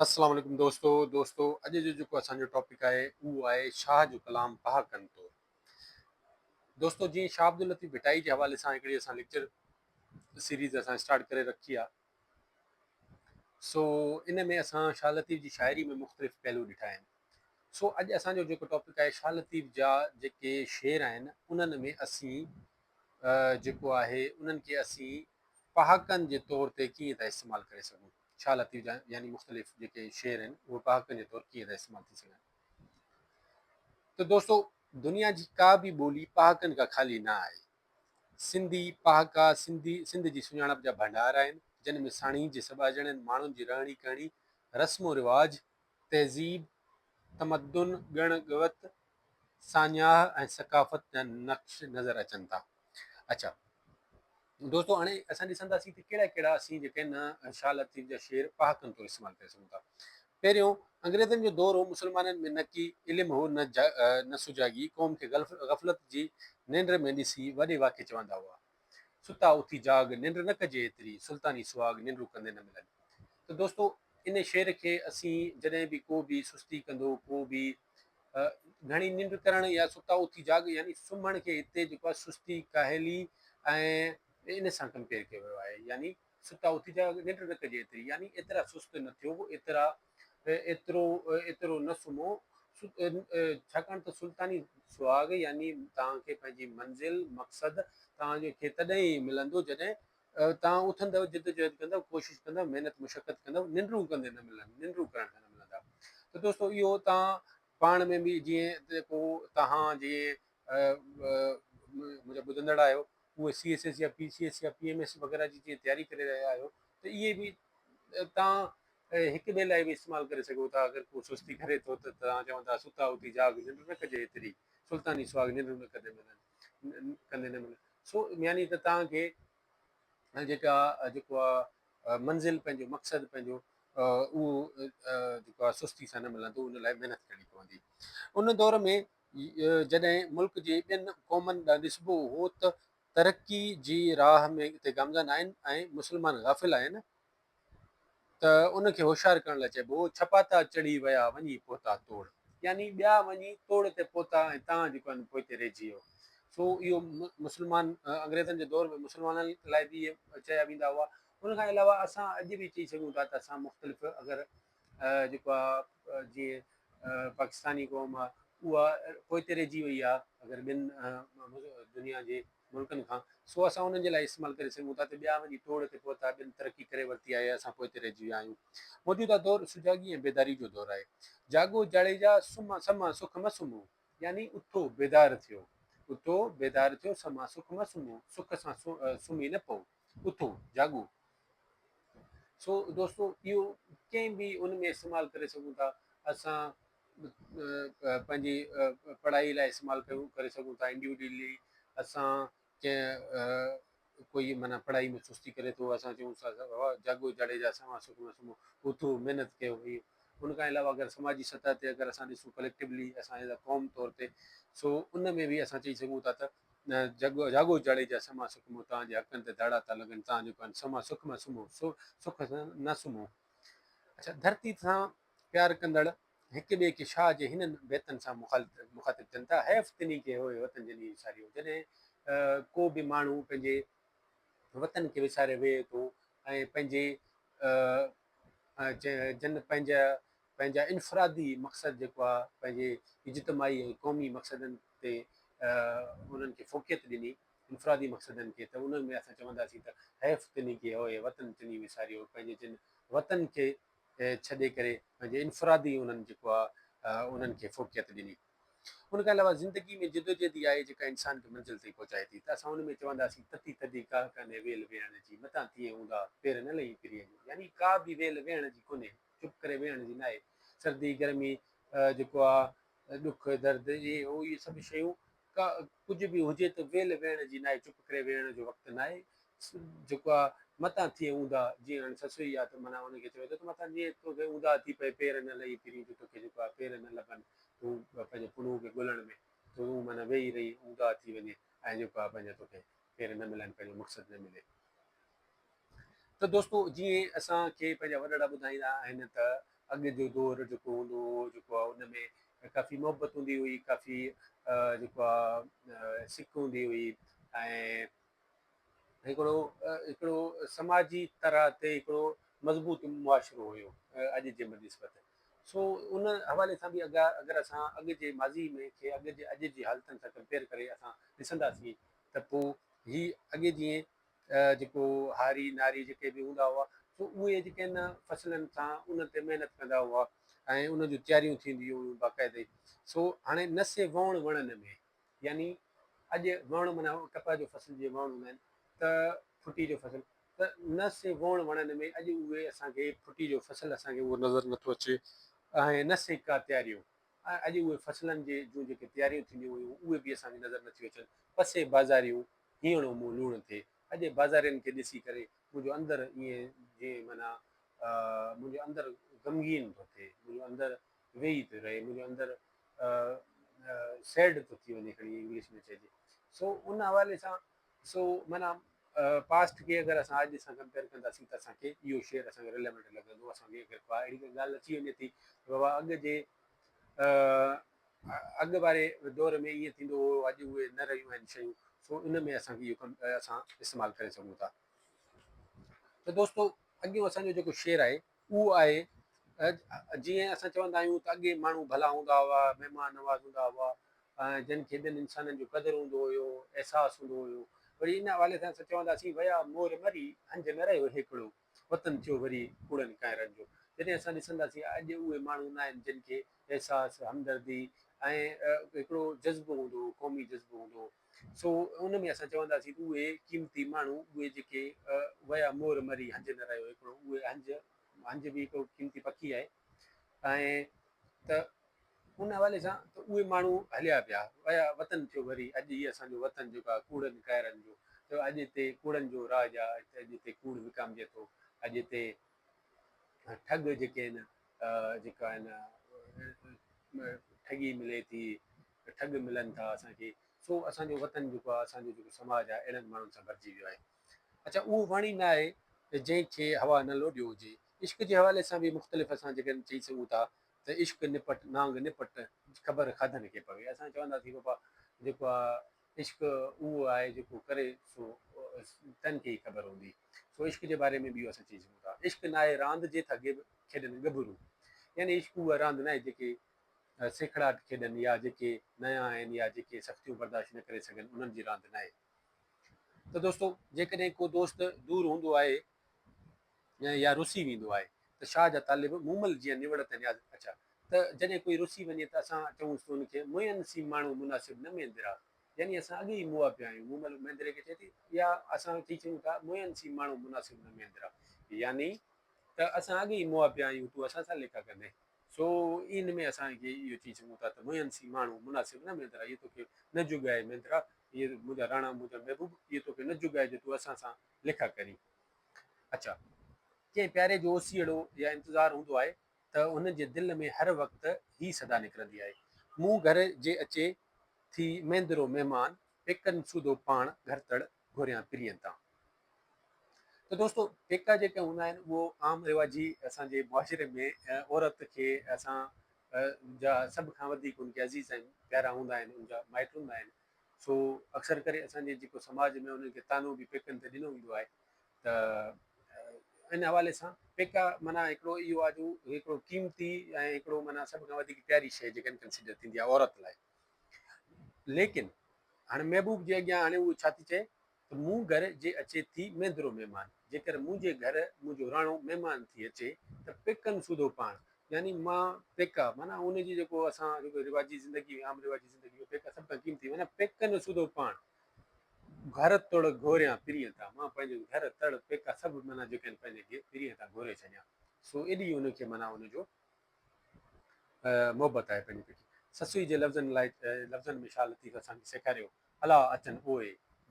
السلام عليڪم دوستو دوستو اڄ جو جيڪو اسان جو ٽاپڪ آهي اهو آهي شاهه جو ڪلام پهاڪن طور. دوستو جيئن شاهه عبداللطيف ڀٽائي جي حوالي سان هڪڙي اسان ليڪچر سيريز اسان اسٽارٽ ڪري رکي آهي سو ان ۾ اسان شاهه لطيف جي شاعري ۾ مختلف پهلو ڏٺا آهن سو اڄ اسان جو جيڪو ٽاپڪ آهي شاهه لطيف جا جيڪي شعر آهن انهن ۾ اسين جيڪو آهي انهن کي اسين پهاڪن جي طور تي ڪيئن ٿا استعمال ڪري سگهون. شاهه لطيف جا يعني مختلف جيڪي شعر آهن اهي پهاڪن جي طور ڪيئن ٿا استعمال ٿي سگهن. ته دوستو دنيا جي ڪا به ٻولي پهاڪن کان خالي نه آهي. سنڌي پهاڪا سنڌي سنڌ جي سڃاڻپ جا ڀنڊار آهن، جن ۾ ساڻيهه جي سٻاجهڙن ماڻهن جي رهڻي ڪهڻي، رسم و رواج، تهذيب، تمدن، ڳڻ ڳوت، ساڃاهه ۽ ثقافت جا نقش نظر اچن ٿا. اڇا دوستو هاڻي اسان ڏسنداسين ته ڪهڙا ڪهڙا اسين جيڪي آهن شاهه لطيف جا شعر پهاڪن طور استعمال ڪري سگهون ٿا. پهريون انگريزن جو دور هو مسلمانن ۾ نه ڪي علم هو نه نه سجاڳي، قوم کي غفلت جي ننڊ ۾ ڏسي وڏي واڪي چوندا هئا. ستا اٿي جاڳ، ننڊ نه ڪجي ايتري، سلطاني سهاڳ ننڊون ڪندي نه ملن. ته دوستو ان شعر کي اسين جڏهن به ڪو به سستي ڪندو ڪو به گهڻي ننڊ ڪرڻ يا ستا اٿي جاڳ يعني سمهڻ کي هتي جيڪو آهي سستي ڪاهلي ۽ ان سان ڪمپيئر ڪيو ويو آهي يعني ستا اٿي جاڳ ننڊ نه ڪجي ايتري يعني ايترا سست نه ٿيو ايترا ايترو ايترو نه سمهو ڇاڪاڻ ته سلطاني سهاڳ يعني توهان کي پنهنجي منزل مقصد توهان کي تڏهن ئي ملندو جڏهن توهان اٿندؤ، جدوجهد ڪندؤ، ڪوشش ڪندؤ، محنت مشقت ڪندؤ، ننڊون ڪندي نه ملن، ننڊون ڪرڻ کان نه ملندا. ته دوستو اهو توهان پاڻ ۾ به جيئن ڪو توهان جيئن منهنجا ٻڌندڙ آهيو اهي سي ايس ايس يا پي سي ايس يا پي ايم ايس وغيره جي جيئن تياري ڪري رهيا آهيو ته اهي به توهان هڪ ٻئي لاء به استعمال ڪري سگهو ٿا. اگر ڪو سستي ڪري ٿو ته توهان چوندا ستا اٿي جاڳ ننڊ نه ڪجي ايتري، سلطاني سهاڳ ننڊون نه ڪندي ملن ڪندي نه ملن. سو يعني ته توهان کي جيڪا جيڪو آ منزل پنهنجو مقصد پنهنجو اهو جيڪو آ سستي سان نه ملندو ان لاء محنت ڪرڻي پوندي. ان دور ۾ جڏهن ملڪ جي ٻين قومن ڏانهن ڏسبو هو ته ترقي جي راهه ۾ تي گامزن آهن ۽ مسلمان غافل آهن ته ان کي هوشيار ڪرڻ لاء چئبو هو، ڇپاتا چڙهي ويا، وڃي پهتا توڙ. يعني ٻيا وڃي توڙ تي پهتا ۽ توهان جيڪو آهن پوئتي رهجي ويو. سو اهو مسلمان انگريزن جي دور ۾ مسلمانن لاء به اهي چيا ويندا هئا. ان کان علاوه اسان اڄ به چئي سگهون ٿا ته اسان مختلف اگر جيڪو آهي جيئن پاڪستاني قوم آهي اها پوئتي رهجي وئي آهي اگر ٻين دنيا جي ملڪن کان، سو اسان انهن جي لاء استعمال ڪري سگهون ٿا ته ٻيا وڃي توڙ تي پهتا، ٻين ترقي ڪري ورتي آهي، اسان پوئتي رهجي ويا آهيون. موجوده دور سجاڳي ۽ بيداري جو دور آهي. جاڳو جاڙيجا، سمهه سمهه سک م سمهو، يعني اٿو بيدار ٿيو، اٿو بيدار ٿيو، سمهه سک م سمهو، سک سان سمهي نه پئو، اٿو، جاڳو. سو دوستو اهو ڪنهن به ان ۾ استعمال ڪري سگهون ٿا. اسان پنهنجي پڙهائي لاء استعمال ڪيون ڪري سگهون ٿا انڊيوڊيولي اسان ڪنهن ڪوئي معنيٰ پڙهائي ۾ سستي ڪري ٿو اسان چئون ٿا جاڳو جاڙيجا سوان سک ۾ سمهو اٿو محنت ڪيو هي ان کان علاوه اگر سماجي سطح تي اگر اسان ڏسون ڪليڪٽوولي اسان ايز اي قوم طور تي سو ان ۾ به اسان چئي سگهون ٿا ته جڳو جاڳو جاڙيجا سما سک مون تان جي حقن تي ڌاڙا ٿا لڳن تان جو ڪن سما سک ۾ سمهو سو سک سان نه سمهو اچھا ڌرتي سان پيار ڪندڙ هڪ ٻئي کي شاهه جي هنن بيتن سان مخاطب ٿين ٿا، حيف تنهي کي هوء وطن جني وساريو. جڏهن ڪو به ماڻهو پنهنجي وطن کي وساري ويهي ٿو ۽ پنهنجي جن پنهنجا پنهنجا انفرادي مقصد جيڪو آهي پنهنجي اجتماعي ۽ قومي مقصدن تي انهن کي فوقيت ڏني انفرادي مقصدن کي ته انهن ۾ اسان چونداسين ته حيف تنهي کي هوء وطن جني وساريو پنهنجي جن وطن کي ڇڏي ڪري پنهنجي انفرادي انهن جيڪو آ انهن کي فوقيت ڏني. ان کان علاوه زندگي ۾ جدوجهد ئي آهي جيڪا انسان کي منزل تائين پهچائي ٿي ته اسان ان ۾ چونداسين تتي ٿڌي ڪاهه ڪانهي ويل ويهڻ جي متان ٿئي اونداهه پير نه لهين پرينء جو يعني ڪا به ويل ويهڻ جي ڪونهي چپ ڪري ويهڻ جي ناهي سردي گرمي جيڪو آ ڏک درد اهي هو اهي سڀ شيون ڪا ڪجهه به هجي ته ويل ويهڻ جي ناهي، چپ ڪري ويهڻ جو وقت ناهي، جيڪو آ متان ٿئي اونداهه، جيئن هاڻي سسئي آ ته معنيٰ ان کي چوي ٿو ته متان جيئن توکي اونداهه ٿي پئي پير نه لهي پرين جو توکي جيڪو آ پير نه لڀن تون پنهنجي پنهون کي ڳولڻ ۾ تون معنيٰ ويهي رهي اونداهه ٿي وڃي ۽ جيڪو آ پنهنجا توکي پير نه ملن پنهنجو مقصد نه ملي. ته دوستو جيئن اسان کي پنهنجا وڏڙا ٻڌائيندا آهن ته. اڳ جو دور جيڪو هوندو هو جيڪو آهي ان ۾ ڪافي محبت هوندي هئي ڪافي جيڪو آهي سڪ هوندي هئي ۽ هڪڙو هڪڙو سماجي طرح تي هڪڙو مضبوط معاشرو هيو اڄ جي بنسبت سو ان حوالي سان به اگر اگر اسان اڳ جي ماضي ۾ کي اڳ جي اڄ جي حالتن سان ڪمپيئر ڪري اسان ڏسنداسين ته پوء هي اڳي جيئن جيڪو هاري ناري جيڪي به هوندا هئا سو اهي جيڪي آهن فصلن سان ان تي محنت ڪندا هئا ۽ ان جون تياريون ٿينديون هيون باقاعدي سو هاڻي نه سي ووڻ وڻن ۾ يعني اڄ وڻ معنيٰ ڪپهه جو فصل جيئن وڻ هوندا آهن ته ڦٽي جو فصل ته نه سي ووڻ وڻن ۾ اڄ اهي اسان کي ڦٽي جو فصل اسان کي اهو نظر نٿو اچي ۽ نه سي ڪا تياريون ۽ اڄ اهي فصلن جي جون جيڪي تياريون ٿينديون هيون اهي به اسان کي نظر نٿيون اچن پسي بازاريون هينئڙو مون لوڻ ٿئي اڄ بازارين کي ڏسي ڪري منهنجو اندر ائين جيئن معنيٰ منهنجو اندر غمگين ٿو ٿئي منهنجو اندر ويهي ٿو رهي منهنجو اندر سيڊ ٿو ٿي وڃي کڻي انگلش ۾ چئجي سو ان حوالي سان سو معنيٰ پاسٽ کي اگر اسان اڄ سان ڪمپيئر ڪنداسين ته اسان کي اهو شعر اسان کي رليونٽ لڳندو اسان کي اگر ڪا اهڙي ڪا ڳالهه اچي وڃي ٿي ته بابا اڳ جي اڳ واري دور ۾ ائين ٿيندو هو اڄ اهي نه رهيون آهن شيون سو ان ۾ اسان کي اهو ڪم اسان استعمال ڪري سگهون ٿا ته دوستو اڳيون اسان جو جيڪو شعر آهي اهو آهي جيئن اسان چوندا آهيون ته اڳي ماڻهو ڀلا هوندا هئا، مهمان نواز هوندا هئا ۽ جن کي ٻين انسانن جو قدر هوندو هيو، احساس هوندو هيو. وري ان حوالي سان اسان چونداسين ويا مور مري، هنج نه رهيو هيڪڙو، وطن ٿيو وري ڪوڙن ڪانئرن جو. جڏهن اسان ڏسنداسين اڄ اهي ماڻهو نه آهن جن کي احساس، همدردي ۽ هڪڙو جذبو هوندو هو، قومي جذبو هوندو هو. سو ان ۾ اسان چونداسين ته اهي قيمتي ماڻهو، اهي جيڪي ويا مور مري، هنج نه رهيو هيڪڙو، اهي هنج، هنج به هڪڙو قيمتي پکي آهي ۽ ته ان حوالي سان ته اهي ماڻهو هليا ويا، ويا وطن ٿيو وري، اڄ هي اسان جو وطن جيڪو آهي ڪوڙن ڪائرن جو، ته اڄ هتي ڪوڙن جو راڄ آهي، اڄ هتي ڪوڙ وڪامجي ٿو، اڄ هتي ٺڳ جيڪي آهن، جيڪا آهن ٺڳي ملي ٿي، ٺڳ ملن ٿا اسان کي، سو اسان جو وطن جيڪو آهي، اسان جو جيڪو سماج آهي، اهڙن ماڻهن سان ڀرجي ويو آهي. اڇا اهو وڻ ئي نه آهي ته جنهن کي هوا نه لوڏيو هجي. عشق جي حوالي سان به مختلف اسان جيڪڏهن چئي سگهون ٿا ته عشق نپٽ نانگ نپٽ خبر کاڌن کي پوي. اسان چونداسين بابا جيڪو آهي عشق اهو آهي جيڪو ڪري سو تنهن کي ئي خبر هوندي. سو عشق جي باري ۾ به اهو اسان چئي سگهون ٿا. عشق ناهي راند جي ٿا کيڏن ڳڀرو. يعني عشق اها راند ناهي جيڪي سيکڙاٽ کيڏن يا جيڪي نيا آهن يا جيڪي سختيون برداشت نه ڪري سگهن انهن جي راند ناهي. ته دوستو جيڪڏهن ڪو دوست دور هوندو آهي يا رسي ويندو آهي ته شاهه جا طالب مومل جيان نوڙت ۽ نياز اڇا ته جڏهن ڪوئي رسي وڃي ته اسان چئونس ته ان کي مئن سين ماڻهو مناسب نه ميندرا يعني اسان اڳي ئي مئا پيا آهيون مومل ميندري کي چئي ٿي يا اسان چئي سگهون ٿا مئن سين ماڻهو مناسب نه ميندرا يعني ته اسان اڳي ئي مئا پيا آهيون تون اسان سان ليکا ڪندين سو ان ۾ اسان کي اهو چئي سگهون ٿا ته مئن سين ماڻهو مناسب نه ميندرا اهي توکي نه جڳائي ميندرا اهي منهنجا راڻا منهنجا محبوب اهي توکي نه جڳائي جو تون اسان سان ليکا ڪرين. اڇا ڪنهن پياري جو اوسيئڙو يا انتظار هوندو آهي ته هن جي دل ۾ هر وقت هي صدا نڪرندي آهي مون گهر جي اچي ٿي ميندرو مهمان پيڪن سوڌو پاڻ گهر تڙ گهوريان پرين تان. ته دوستو پيڪا جيڪي هوندا آهن اهو عام رواجي اسان جي معاشري ۾ عورت کي اسان جا سڀ کان وڌيڪ ان کي عزيز ۽ پيارا هوندا آهن ان جا مائٽ هوندا آهن سو اڪثر ڪري اسان جي جيڪو سماج ۾ انهن کي طعنو به پيڪن تي ڏنو ويندو آهي ته ان حوالي سان پيڪا معنيٰ هڪڙو اهو آهي جو هڪڙو قيمتي ۽ هڪڙو معنيٰ سڀ کان وڌيڪ پياري شيء جيڪا ڪنسيڊر ٿيندي آهي عورت لاء ليڪن هاڻي محبوب جي اڳيان هاڻي اهو ڇا ٿي چئي ته مون گهر جي اچي ٿي ميندرو مهمان، جيڪر منهنجي گهر منهنجو راڻو مهمان ٿي اچي ته پيڪن سوڌو پاڻ، يعني مان پيڪا، معنيٰ ان جي جيڪو اسان جيڪو رواجي زندگي ۾ عام رواجي زندگي ۾ پيڪا سڀ کان قيمتي معنيٰ پيڪن سوڌو پاڻ گهر تڙ گهوريان پرينء تان، مان پنهنجو گهر تڙ پيڪا سڀ معنيٰ جيڪي آهن پنهنجي پرينء تان گهوري ڇڏيان، سو ايڏي ان کي معنيٰ ان جو محبت آهي پنهنجي پيڪي. سسئي جي لفظن لاء لفظن ۾ شاهه لطيف اسان کي سيکاريو. الا اچن اوء،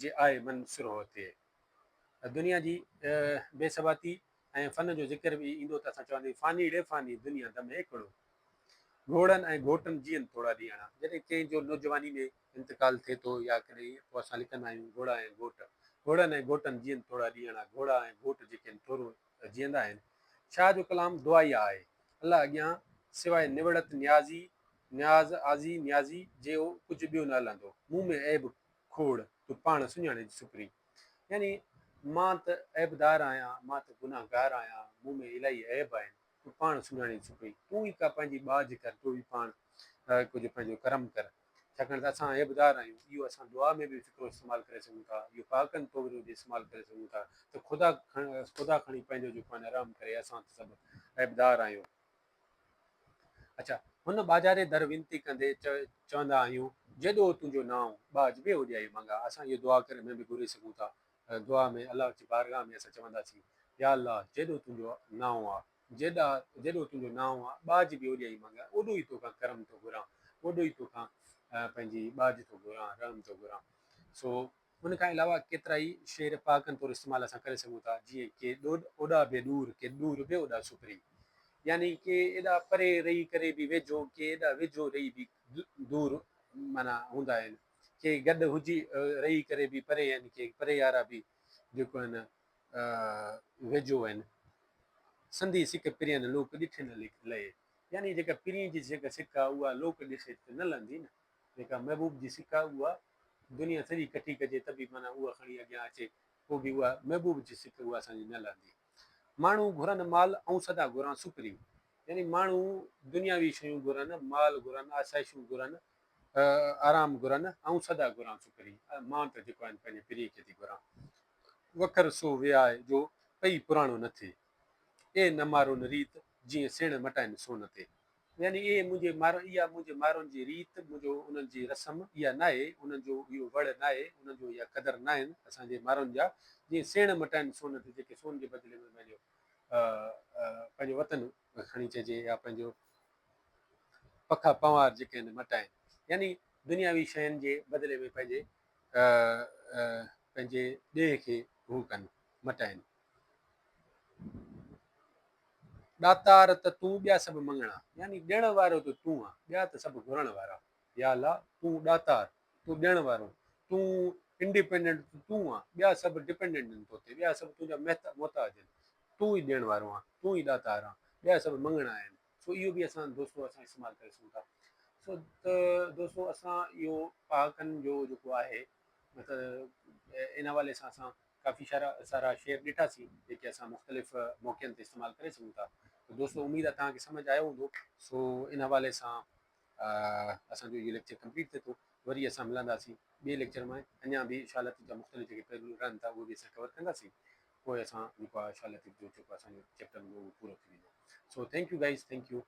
جي آء من سرهو ٿئي. دنيا جي بي ثباتي ۽ فن جو ذڪر به ايندو ته اسان چونداسين فاني ڙي فاني دنيا دم هيڪڙو. گهوڙن ۽ گهوٽن جيئن ٿورا ڏينهڙا. جڏهن ڪنهن جو نوجواني ۾ انتقال ٿئي ٿو يا ڪڏهن پوء اسان لکندا آهيون گهوڙا ۽ گهوٽ. گهوڙن ۽ گهوٽن جيئن ٿورا ڏينهڙا. گهوڙا ۽ گهوٽ جيڪي آهن ٿورو جيئندا آهن. شاهه جو ڪلام دعائيه آهي. الله اڳيان سواء نوڙت نيازي، نياز آزي نيازي جي ڪجهه ٻيو نه هلندو. مون ۾ عيب کوڙ، تون پاڻ سڃاڻج سپرين. يعني مان ته عيبدار آهيان، مان ته گنهگار آهيان، مون ۾ الاهي عيب آهن، تون پاڻ سڃاڻج سپرين. تون ئي ڪا پنهنجي ٻاجهه ڪر، تون ئي پاڻ ڪجهه پنهنجو ڪرم ڪر. ڇاڪاڻ ته اسان عيبدار آهيون. اهو اسان دعا ۾ به فقرو استعمال ڪري سگهون ٿا، اهو پهاڪن طور به استعمال ڪري سگهون ٿا ته خدا خدا کڻي پنهنجو جيڪو آهي رحم ڪري، اسان ته سڀ عيبدار آهيون. اڇا هن ٻاجهاري در وينتي ڪندي چوندا آهيون، جيڏو تنهنجو نانء، ٻاجهه به اوڏيائي مڱا. اسان اهو دعا ڪري ۾ به گهري سگهون ٿا. دعا ۾ الله جي بارگاهه ۾ اسان چونداسين، يا الله جيڏو تنهنجو نانء آ، جيڏا جيڏو تنهنجو نانء آ، ٻاجهه به اوڏيائي مڱا، اوڏو ئي توکان ڪرم ٿو گهران، اوڏو ئي توکان پنهنجي ٻاجهه ٿو گهران، رحم ٿو گهران. سو ان کان علاوه ڪيترائي شعر پهاڪن طور استعمال اسان ڪري سگهون ٿا، جيئن ڪي ڏوڏ اوڏا به ڏور، ڪي ڏور به اوڏا سپرين. يعني ڪي ايڏا پري رهي ڪري به ويجهو، ڪي ايڏا ويجهو رهي به دور معنيٰ هوندا آهن. ڪي گڏ هجي رهي ڪري به پري آهن، ڪي پري وارا به جيڪو آهن ويجهو آهن. سندي سڪ پرين لوڪ ڏٺي نه لهي. يعني جيڪا پرين جي جيڪا سڪ آهي اها لوڪ ڏسي ته نه لهندي نه. جيڪا محبوب جي سڪ آهي اها دنيا سڄي ڪٺي ڪجي ته به معنيٰ اها کڻي اڳيان اچي پوء به اها محبوب جي سڪ اها اسان جي نه لهندي. ماڻهو گهرن مال آئون سدا گهران سپرين. يعني ماڻهو دنياوي شيون گهرن، مال گهرن، آسائشون گهرن، آرام گهرن، آئون سدا گهران سپرين. مان ته جيڪو آهن پنهنجي پرينء کي ٿي گهران. وکر سو وياء جو پئي پراڻو نه ٿئي. اي نه مارون ريت، جيئن سيڻ مٽائن سون تي. يعني اهي منهنجي مارو اها منهنجي مارون جي ريت، منهنجو انهن جي رسم اها ناهي، انهن جو اهو وڙ ناهي، انهن جو اها قدر ناهن اسان جي مارون جا، جيئن سيڻ مٽائن سون تي، جيڪي سون جي بدلي ۾ پنهنجو پنهنجو وطن کڻي چئجي يا پنهنجو پکا پنوار جيڪي آهن مٽائن، يعني دنياوي شين جي بدلي ۾ پنهنجي پنهنجي ڏيهه کي هو ڪن مٽائن. ڏاتار ته تون ٻيا سڀ مڱڻا، يعني ڏيڻ وارو ته تون آن، ٻيا ته سڀ گهرڻ وارا. يا الله تون ڏاتار، تون ڏيڻ وارو، تون انڊيپينڊنٽ ته تون آن، ٻيا سڀ ڊپينڊنٽ آهن توتي، ٻيا سڀ تنهنجا محتاج آهن، تون ئي ڏيڻ وارو آن، تون ئي ڏاتار آن، ٻيا سڀ مڱڻا آهن. سو اهو به اسان دوستو اسان استعمال ڪري سگهون ٿا. سو ته دوستو اسان اهو پهاڪن جو جيڪو آهي مطلب ان حوالي سان اسان ڪافي شارا سارا شعر ڏٺاسين جيڪي اسان مختلف موقعن تي استعمال ڪري سگهون ٿا ته دوستو اميد آهي توهان کي سمجھ آيو هوندو سو ان حوالي سان اسان جو اهو ليڪچر ڪمپليٽ ٿئي ٿو وري اسان ملنداسين ٻئي ليڪچر ۾ اڃا به شاھ لطيف جا مختلف جيڪي پهلو رهن ٿا اهي به اسان ڪور ڪنداسين پوء اسان جيڪو آهي شاھ لطيف جو جيڪو اسان جو چيپٽر هوندو اهو پورو ٿي ويندو so thank you guys thank you.